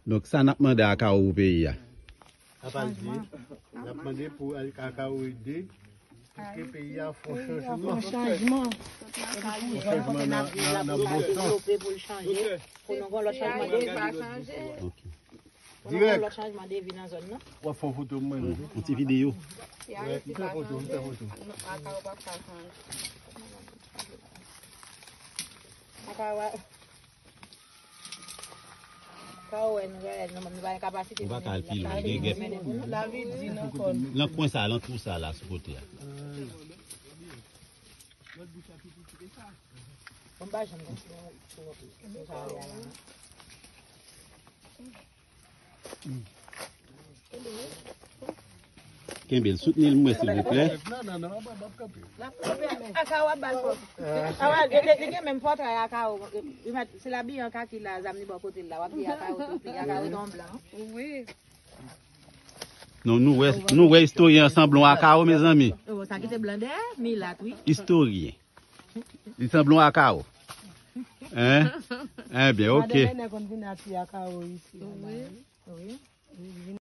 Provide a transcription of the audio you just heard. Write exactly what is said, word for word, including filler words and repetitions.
Donk, sa n ap mande Akawo pou peyi a? Apa l di, n ap mande pou Akawo ede, pou ke peyi a fè yon chanjman. Fè yon chanjman. Yon chanjman nan, nan, nan bon sans. Pou nou gen lòt chanjman de vi. Ok. Pou nou gen lòt chanjman de vi nan zòn nan. W ap fè yon foto mwen tou. Yon ti videyo. Wi, m fè foto, m fè foto. Akawo pa ka chanje. Akawo. Ka wè nou, nou pa gen kapasite. Nou pa ka al pi lwen, gen gèp. Lavi di nan kò n. Nan kwen sa, nan twou sa la, sou kote a. Bon, m pa janm konn si nou, si nou, si nou ka wè a la. Kenbe l, soutni l mwen, silvouplè. Akawo ap ba l fòs. Awa, li, li, li gen menm pòtray Akawo. Li mèt, se labiyan kaki la, zam li bò kote l la. W ap di Akawo tou, pi Akawo gen yon blan. Wi. Non, nou wè, nou wè istoryen an sanble yon Akawo, mezanmi. Oh, sa ki te blan dèyè, milat, wi. Istoryen. Li sanble yon Akawo. Hein? Enben, ok. Madan Nènè konn vin ati Akawo isi. Wi. Wi.